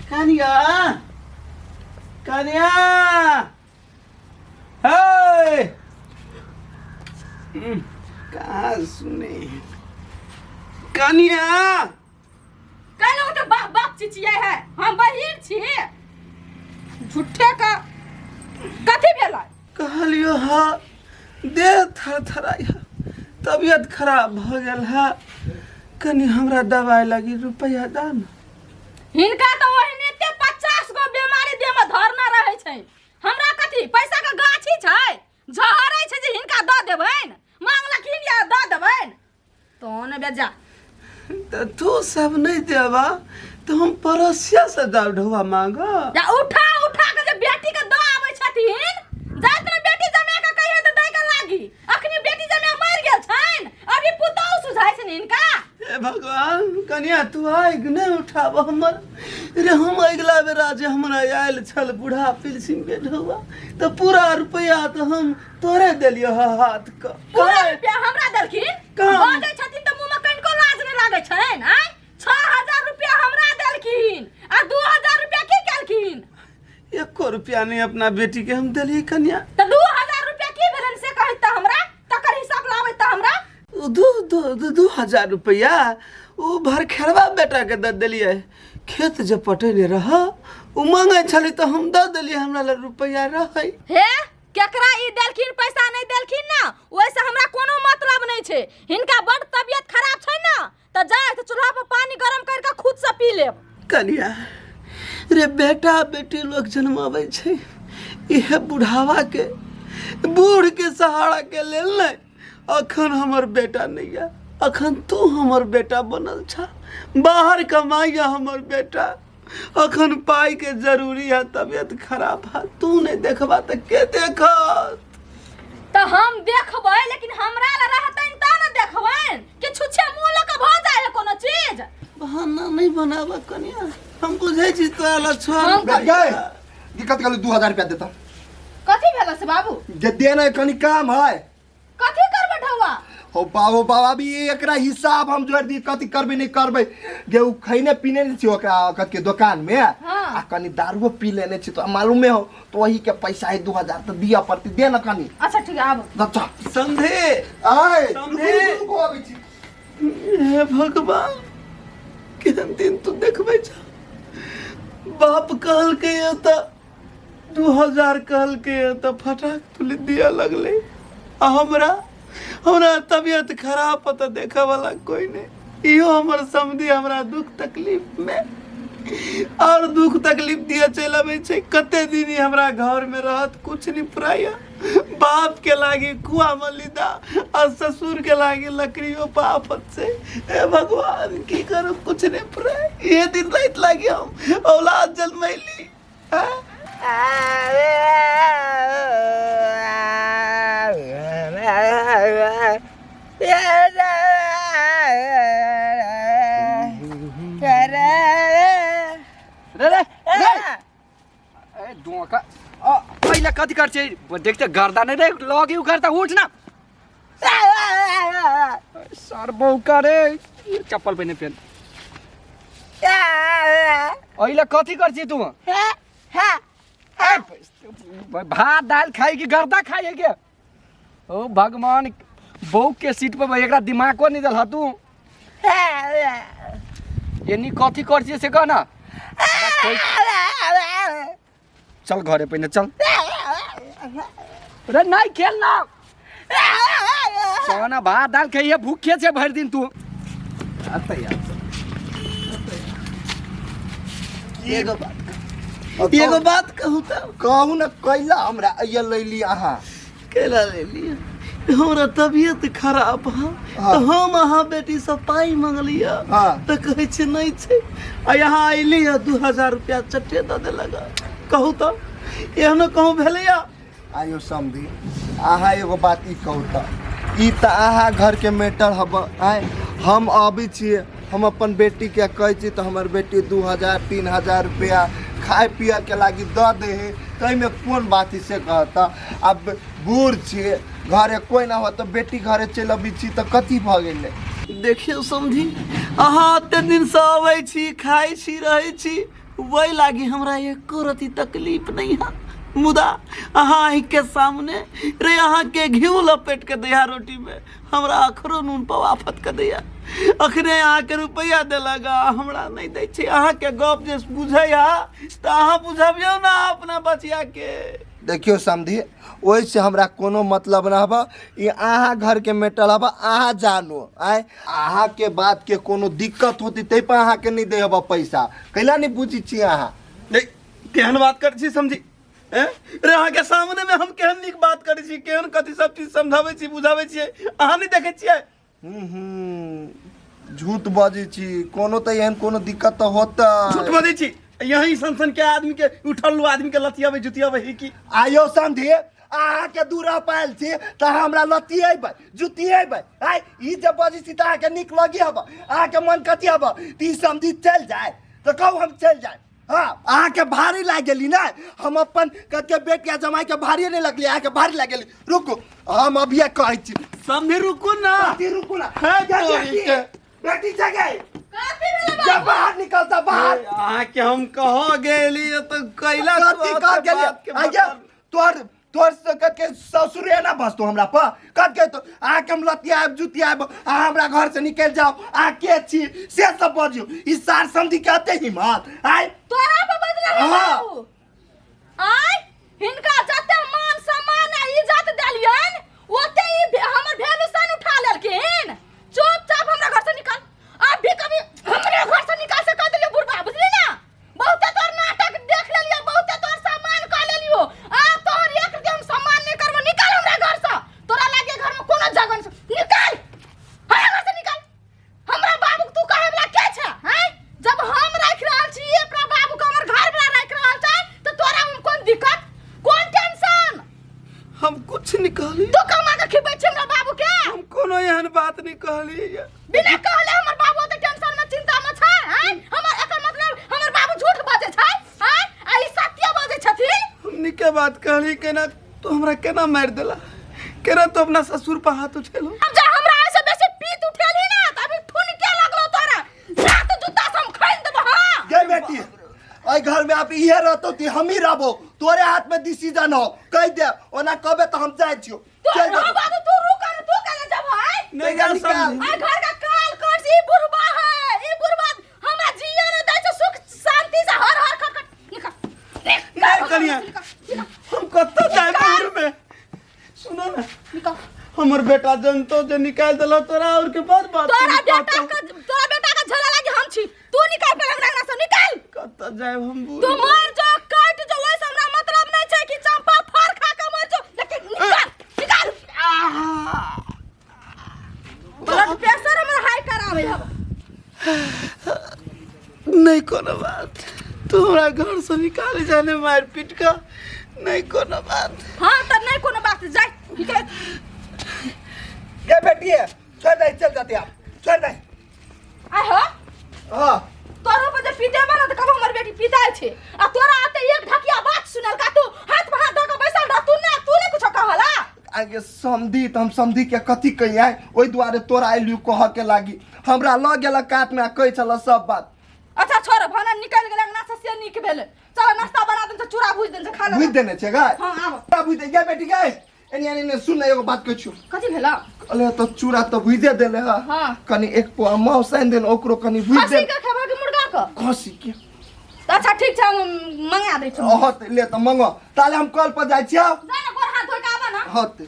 कनिया, कनिया, हे, कहाँ सुने कनिया? कहलहुँ तऽ बाप बाप चिचियै है, हम बहिन छी। झूठे का कथी भेलै? कहलियो हा, देह थरथराइ है, तबियत खराब भऽ गेल है, कनि हमरा दवाइ लागी रुपैआ दा ने। हिनका तऽ ओहिने 50 गो बीमारी देह में धरना रहै छै। हमरा कथी पैसा के गाछी छै, झहरै छै जे हिनका दऽ देबनि? मांगलखिन या दऽ देबनि? तो ने बेजा। तऽ तू सब नहि देबा तऽ हम पड़ोसिया से दारू ढौआ मांग। या उठा उठा के जे बेटी के दऽ आबै छथिन, जाइत ने बेटी जमा के कहियो तऽ दै के लागी। अखनी बेटी जमा मरि गेल छनि, अभी पुतहु सुझाइ छनि हिनका। हे भगवान, कनिया तू आगि नहि उठाब हमर रे। हम अगिला बेरा जे हमरा आयल छल बूढ़ा पिलसिम के ढौआ, तऽ पूरा रुपैआ तऽ हम तोरे देलियो ह हाथ के। पूरा रुपया हमरा देलखिन? कहाँ? बाजै छथिन तऽ मुँहमे कनिको लाज नहि लागै छनि। आँय, 6000 रुपया हमरा देलखिन आ 2000 रुपया की केलखिन? एको रुपया नहि अपना बेटी के हम देलियै कनिया। तऽ 2000 रुपया की भेलनि से कहैत तऽ हमरा, तकर हिसाब लाबैत तऽ हमरा। ओ दू दू दू 2000 रुपया ओ भरखेरवा बेटा के दऽ देलियै। खेत जे पटेने रह, ओ मांगै छलै तऽ हम दऽ देलियै, हमरा लग रुपया रहै। हे, केकरा ई देलखिन पैसा नहि देलखिन ना, ओहिसँ हमरा कोनो मतलब नहि छै। हिनका बड्ड तबियत खराब छै ने, तऽ जाय तऽ चूल्हा पर पानी गरम करि कऽ खुदसँ पी लेब। कनिया रे, बेटा बेटी लोग जन्माबै छै इहे बुढ़ावा के, बूढ़ के सहारा के लेल नहि। अखन हमर बेटा नहीं है, अखन तू हमर बेटा बनल छा। बाहर कमाइया हमर बेटा, अखन पाई के जरूरी है, तबियत खराब है, तू नहीं देखबा तऽ के देखत? तऽ हम देखबै, लेकिन हमरा लग रहतनि तऽ ने देखबनि, कि छुच्छे मुँह लऽ कऽ भऽ जाइ है कोनो चीज? बहाना नहीं बनाबा कनिया, हम बुझै छी तोरा लग छौ। हम गए दिक्कत कहलू 2000 रुपया देता। कथी भेल से बाबू? जे देना कनी काम है। कथी करबै ढौआ? हो बाबू बाबा, अभी एकरा हिसाब हम जोड़ दी, कथी करबै नहीं करबै। जे उ खैने पीने नहीं छी ओकरा कथी के दुकान में। हाँ। आ कनी दारुओ पी लेने छी तो मालूमे हो, तो वही के पैसा है 2000 तो दिया पड़ती, दे ना कनी। अच्छा ठीक है, आबो। अच्छा। समझे? आय। समझे? रुकू, रुकू, अबै छी। हे भगवान, केहन दिन तू देखबै छ। बाप कहलकै तऽ 2000 कहलकै तऽ फटाक तुली दिया लगलै, आ हमरा हमरा तबियत खराब तऽ देखऽ वाला कोई नहीं। इहो हमर समधी हमरा दुख तकलीफ में और दुख तकलीफ दिया चलि अबै छै। कते दिन ई हमरा घर में रहत कुछ नहीं पुराइया। बाप के लागी कुआ मलिदा आ ससुर के लागी लकड़ियों पर आफत से। हे भगवान, की करू, कुछ नहीं पुराय। ये दिन रात लागी हम औलाद जन्मैली। रे रे रे, ए डोका, अ पहिले कथी कर छै देखते गर्दा नहीं रे लगी उ करता। उठ ना सर बौका रे, चप्पल पहिने पेन। अहिले कथी कर छी तू? ए, भात दाल खाई कि गर्दा खाई के? ओ भगवान, बहू के सीट पर एकरा दिमागो नहीं दल तू। एनी कथी कर छी से कह ना। चल घरे पहिने चल रे। नहीं खेल ना सोना, भात दाल खाइए, भूखे छे भरि दिन तू। एगो बात, एगो बात कहू तऽ? कहू ने, कैला हमरा अइया लैली अहाँ? कैला लेलियै? हमरा तबियत खराब है। हाँ। तऽ हम अहाँ बेटी से पाइ मंगलियै। हाँ। तऽ कहै छै नहि छै, आ यहाँ अयली है 2000 रुपया चट्टे दऽ देलक। कहू तऽ एहनो कहूँ भेलैया? आयो समधी, अहाँ एगो बात ई कहू तऽ, ई तऽ अहाँ घरके मैटर हब। आँय, हम अबै छियै, हम अपन बेटीके कहै छी तऽ हमर बेटी 2000 3000 रुपया खाय पियके लागी दऽ दै है, ताहिमे कोन बात है से कहता। आब बूढ़ छियै, घरे कोइ ना हो तऽ बेटी घरे चलि अबै छी तऽ कथी भऽ गेलै? देखियौ समधी, अहाँ एते दिनसँ अबै छी, खाइ छी, रहै छी, वही लागी हमरा एको रति तकलीफ नहीं है। मुदा अहाँ आँखिके सामने रे अहाँके घिउ लपेट के दैया रोटी में, हमरा अखरो नून पवाफत के दैया। अखने अहाँके रुपैआ देलक आ हमरा नहीं दै छै। अहाँके गप जे बुझैया तऽ अहाँ बुझबियौ ने अपना बचिया के। देखियौ समधी, ओहिसँ हमरा कोनो मतलब न हबऽ, ई अहाँ घरके मैटर हबऽ, अहाँ जानू। आँय, अहाँके बातके कोनो दिक्कत होती ताहि पर अहाँके नहि दै हबऽ पैसा, कैला नहि बुझै छी अहाँ? नहीं, केहन बात करै छी समझी? हैं? रे अहाँके सामने में हम केहन नीक बात करै छी, केहन कथी सब चीज समझाबै छी बुझाबै छियै, अहाँ नहि देखै छियै? हूँ हूँ झूठ बजै छी, कोनो तऽ एहन कोनो दिक्कत तऽ होतै। झूठ बजै छी? यही सन सन के आदमी के उठल आदमी के लतियाबै जुतियाबै है की? आयो समझी, अहाँके दूरा पायल छी तऽ अहाँ हमरा लतियेबै जुतियेबै। आइ ई जे बजै छी तऽ अहाँके नीक लगी हब, अहाँके मन कथी हब तऽ ई समझी चलि जाय तऽ कहू हम चलि जाय। हाँ, अहाँके भारी लागि गेली ने, हम अपन कते बेटिया जमाइके भारी नहि लगली, अहाँके भारी लागि गेली। रुकू, हम अभिये कहै छी। समझी रुकू ना। कथी रुकू ना? है बेटी, तोरी के। बेटी जगह। कथी भेलै बाबू? जा बाहर निकलता बाहर। अहाँके हम कह गेली तऽ कैला कथी तू कह ओते गेली? बात के आइया, मतलब? तोहर से कथ के ससुर एना बसतो हमरा पर, कथ के तो अहाँके हम लतियाएब जुतियाएब, अहाँ हमरा घर से निकलि जाओ, अहाँ के छी से सब बजियौ। ई सार समझी के अते हिम्मत आइ तोरा पर बजला रे हाँ। बाबू। आइ हिनका जते मान सम्मान आ इज्जत देलियन ओते ई हमर वैल्यूशन उठा लेलखिन। चुपचाप हमरा घर से निकल, अब भी कभी हमरे घर से निकाल से कह देलियो बुढ़बा, बुझली ना? बहुते तोर नाटक देख लेलियो, बहुते तोर सम्मान कह लेलियो, आब तोहर एक रुपया हम सम्मान नहीं करबो। निकल हमरा घर से, तोरा लागे घर में कोनो जगह नहीं, निकल हमरा घर से निकल। हमरा बाबू के तू कहे वाला के छै? हैं, जब हम राख रहल छी अपना बाबू के, हमर घर वाला राख रहल छै, तो तोरा हम कोन दिक्कत कोन टेंशन? हम कुछ नहीं कहली। तू कमा के खिबै छै हमरा बाबू के? हम कोनो एहन बात नहीं कहली। बिना कहले हमर बाबू त टेंशन में चिंता में छै। हैं, हमर एकर मतलब हमर बाबू झूठ बजै छै? हैं, आ ई सत्य बजै छथिन? हम निके बात कहली, केना तू हमरा केना मारि देला, केना तू अपना ससुर पर हाथ उठेलो? अब जा हमरा ऐसे बेसी पीत उठेली ना त अभी ठुन के लगलो तोरा, रात जूता से हम खाइन देबो। हां गे बेटी, एहि घर में आप इहे रहतो ती हम ही रहबो, तोरे हाथ में डिसीजन हो, कह दे ओना कहबे तो हम जाइ छियो। तू चल रह जेबो। बाबू, तू रुक न, तू केना जेबो? आय नहीं जा निकाल। समझी। आय घर का काल कौन सी बुढ़बा है, ई बुढ़बा हमरा जिया न दै छै सुख शांति से, हर हर खट खट। निकल, निकल, नहीं कनिया। निकल, निकल, हम कतऽ जाए बूढ़ में? सुनो ना, निकल। हमर बेटा जनतो जे निकाल देला तोरा और के बाद बात तोरा नहीं बेटा कहतो। के, तोरा बेटा के झेला लागी हम छी, तू निकल पहले हमरा अंगना से, निकल। कतऽ जाए हम बूढ़? तू मर जो कट जो, वैसे हमरा मतलब नहीं छै कि चंपा फर खा के मर जो, लेकिन निकल, निकल। ब्लड प्रेशर हमर हाई करावे हब। नहीं कोनो बात, तू हमरा घर से निकाल जाने मार पीट का, नहीं कोनो बात। हाँ त नहीं कोनो बात, जाय निकल। गे बेटी है, छोड़ दे, चल जाते आप, छोड़ दे। आय हो। हाँ। तोरो पर जे पीटे बना त कब हमर बेटी पीताय छै, आ तोरा आते एक ढकिया बात सुनल का, तू हाथ पर हाथ धऽ के बैसल रह, तू ना तू नहीं कुछो कहला। आगे समधी त हम समधी के कथी कहियै, ओहि दुआरे तोरा अयलियौ कह के लागी, हमरा लऽ गेल कात में आ कहै छल सब बात। अच्छा छोड़, भाना निकल गेल अंगना से, से नीक भेल। चल नाश्ता बना देन, चूड़ा भूज देन, खा ले। भूज देने छै गाय? हाँ, आब। चूड़ा भूज दे, गे बेटी गे, एनी एनी ने सुन एगो बात कहै छियौ। कथी भेला? कहले त चूड़ा त भुजे देले ह। हाँ। कनी एक पोआ मांस आनि देन, ओकरो कनी भुज खस्सी देन। के खेबा कि मुर्गा के? खस्सी के। त अच्छा ठीक छै, हम मंगा दै छी। हँ त ले त मंगो, ताले हम कल पर जाइ छियौ। जा ना, गोर हाथ धोइ के आबऽ ना। हँ त।